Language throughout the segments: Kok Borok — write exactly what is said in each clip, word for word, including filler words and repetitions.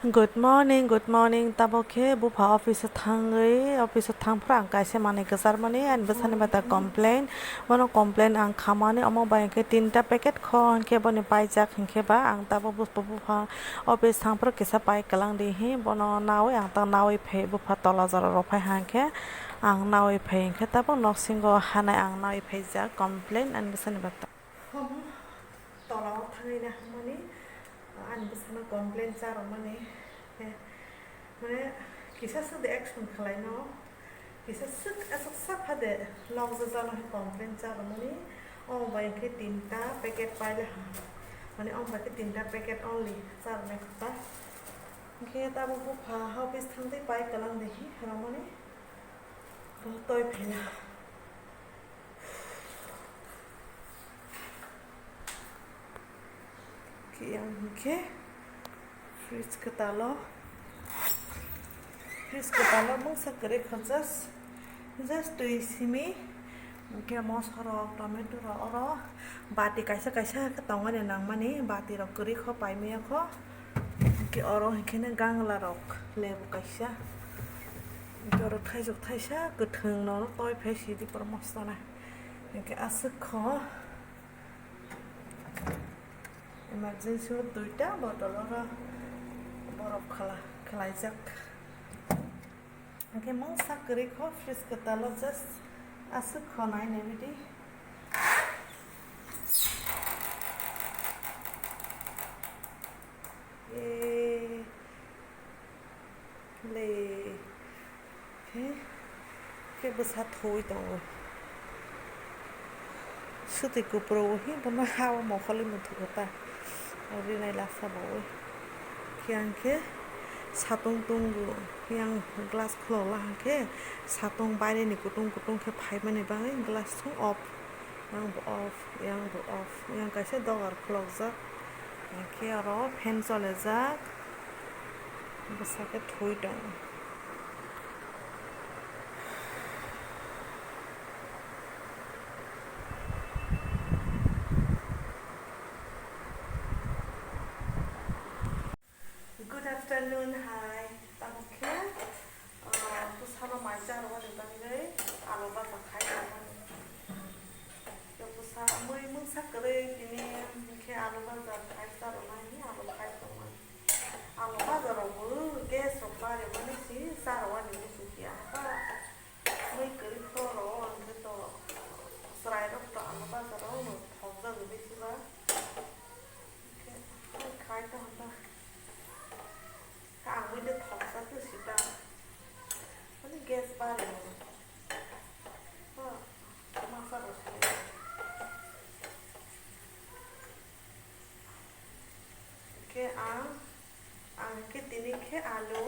Good morning, good morning. Tabok khe bupha office o thangwi, office o thangphra ang kaisa manwi kwcharmani, ani bwsani bata complain. Bono complain ang khamani, omo bai khe tinta packet kho hinkhe boni paijak hinkhe ba ang tabok bupha, bupha office thangphra kisa pai kwlang di hi, bono nawi ang ta nawi phai bupha tola jora rok phai hinkhe ang nawi phai hinkhe tabok noksingo hanai ang nawi phaijak complain ani bwsani bata. Tola o thangwi na hwnmani, ani bwsano complain charwmani, eh, mane kisa swk de action khlaino, kisa swk aswk sak pha de log jajalo hai complain charwmani, omo bai khe tinta packet paile ha, mane omo bai khe tinta packet only charwnai kha ta. Hinkhe tabuk bupha office thangwi pai kwlang de hi rwmani, bo toi phaina. Khe yang hinkhe fridge kwtalo, fridge kwtalo mungsa kwrwi kho just, just twi simi, hinkhe moso rok, tomato rok oro bati kaisa kaisa khe tongmani nangmani, bati rok kwrwi kho paimaya kho, hinkhe oro hinkhe no gangla rok lebu kaisa, hinkhe oro thaijok thaisa kwthwng no toi phai sidi pore moso na. Hinkhe aswk kho emergency o duita bottle oro borok khala-, khwlaijak. Hinkhe mungsa kwrwi kho fridge kwtalo just aswk kho nai nai bidi. Eh, le. Khe, khe bwsa thuwi tongo. Swtwi kupro o hi bono ha o mokhol wi muthungo ta. Rinai lasa bo wi. Khe ang khe satung tungo. Yang glass khulok la hwnkhe satung baireni kutung kutung khe phaimani bagwi glass thung off. Yang bo off, yang bo off, yang kaisa dogar khulokjak. Hinkhe oro fan cholejak, bwsa khe thwi tongo. Good afternoon, hai. Tamo khe, ah, bwsano mai charwani bagwi alu baja khai tongmani. Khe bwsa mui mungsa kwrwi tini hinkhe alu baja khai charwnai hinwi alu khai tongmani. Alu baja rok bo gas rok barimani si charwani muchung phiya. Mui kwrwi phoro hinkhe to chwrai rok to alu baja rok thokjagwi bisi ba. Khai ta hwnba. Kha ang buino thoksa tu sita. Ani gas bari. Ha, masa rok sai. Khe ang, ang khe tini khe alu,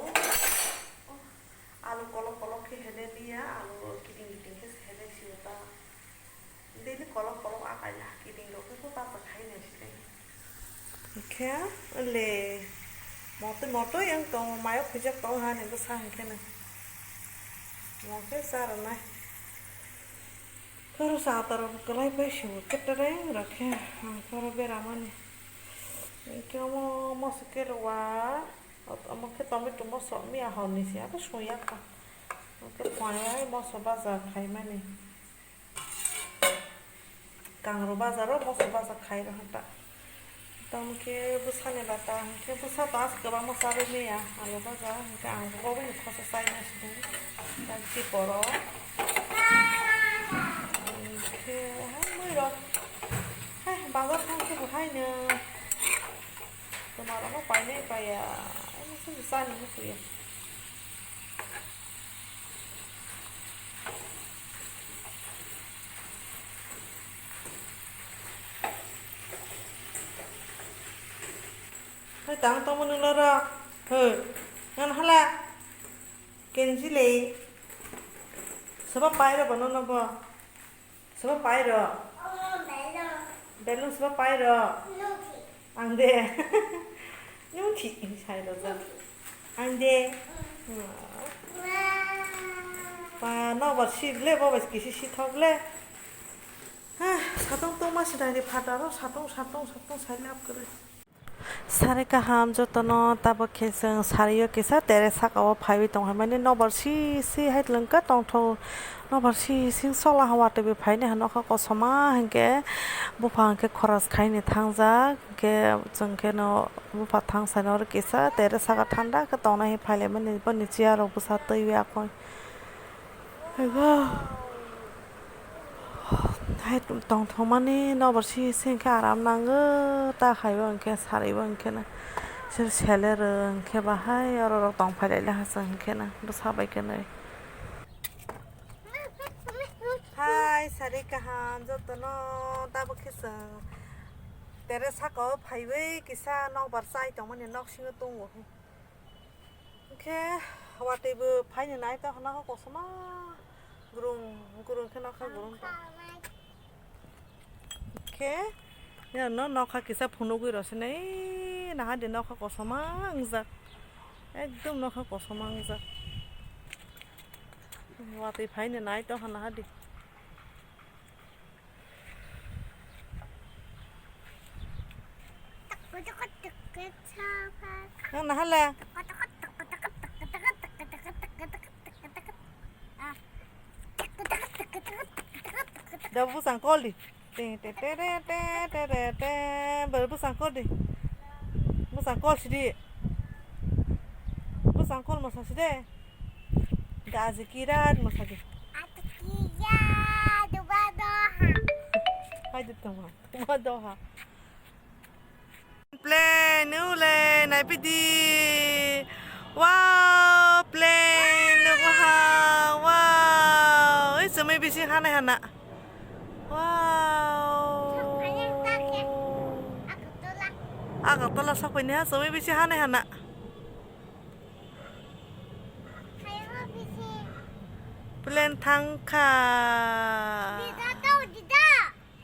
alu kolok kolok khe hene liya, alu kiting kiting khe hene sio ta. Daily kolok kolok akai ya, kiting rok khe bata khai nai sile. Khe le moto moto yang tong mayo khujak tong ha ni bwsa hinkhe na. Mo khe cha rwnai. Khe oro cha ta rok kwlai pai sio ketereng rok khe, khe oro beramani. Khe omo moso khe rwak, omo khe tomato moso miya hor ni se abo song ya kha. Khe phuarwi moso baja khaimani. Kangro bazaro moso baja khai rw hwnta. Tamo khe bwsani bata hwnkhe bwsa to aswk kwbangma charwi manya alu baja, hwnkhe ang bo bini khosa chaina sidi. Tamo khe borok. Hwnkhe hai mui rok. Hai bazar thang khe bo haino. Twma rok no painai paiya. Ai, chini chani musuya. Hai tang tongmo nung loro. Hoi. Ngan hala. Kenji le. Soba pai ro bono no bo. Soba pai ro. Belung soba pai ro. Ang de. Nung thi sai ro ja. Ang de. Pa no ba si le bo ba kisi si thok le. Ha, satong tong ma si dai de phata ro satong satong satong sai lap kre. Sari kaham jotono, tabuk khe chwng sari o kisa tere saka o phaiwi tong hai mani, nobar si si hai twlwng khe tongthok, nobar si si sola hawa twi phaini ha nokha kosom ma hinkhe bupha hinkhe khoros khaini thangjak hinkhe chwng khe no bupha thang sai no kisa tere saka thanda khe tongnai hai phai lai mani, boni chair rok bwsa twiwi akoi. Ego. Hai tongthokmani nobar si si hinkhe aram nango, ta haibo hinkhe saribo hinkhe na. Sir seler hinkhe bahai oro rok tong phai lai le ha chwng hinkhe na bwsa bai khe nai. Hai sari kaham jotono, tabuk khe chwng tere saka o phaiwi kisa nokbar chai tongmani nok singo tongo. Hinkhe watwi bo phaini nai tongkha nokha kosom ma gurung gurung khe nokha gurung tong. Hinkhe nokha kisa phunugwi rw sini naha di nokha kosom ma wngjak, ekdom nokha kosom ma wngjak. Watwi phaini nai tongkha naha di. Ang naha le. Da bwsang kol di. Te, te, te, te, te, te, te, te. Bar bwsang kol di. Bwsang kol sidi. Bwsang kol mosa sidi. Gaji kirat mosa di. Atu kiya, duba doha. Hai di tama. Tama doha. Plane, ule, naipidi. Wow, plane, nukha. Wow, oi, chumui bisi hanai hana. Wow. Agartala sokphaini ha, chumui bisi hanai hana. Plane thangkha.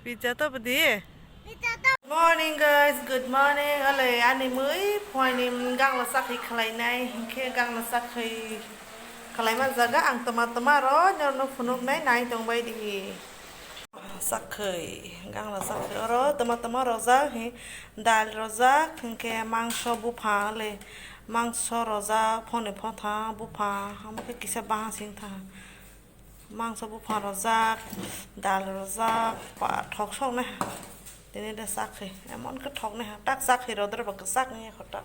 Pizza to bwdi? Good morning guys, good morning. Alai ani mui phuaini gangla chakhi khlainai, hinkhe gangla chakhi khlaima jaga ang tama tama ro norno phunuknai nai tongbai di. Chakhi, gangla chakhi oro tama tama rojak, hi dal rojak, hinkhe mangso bupha le mangso rojak, phone photha bupha, hamkhe kisa bahan singtha. Mangso bupha rojak, dal rojak, ba thok sok nai ha. Tini de chakhi, emon khe thok nai ha. Tak chakhi rodre ba kwchak ni khoto.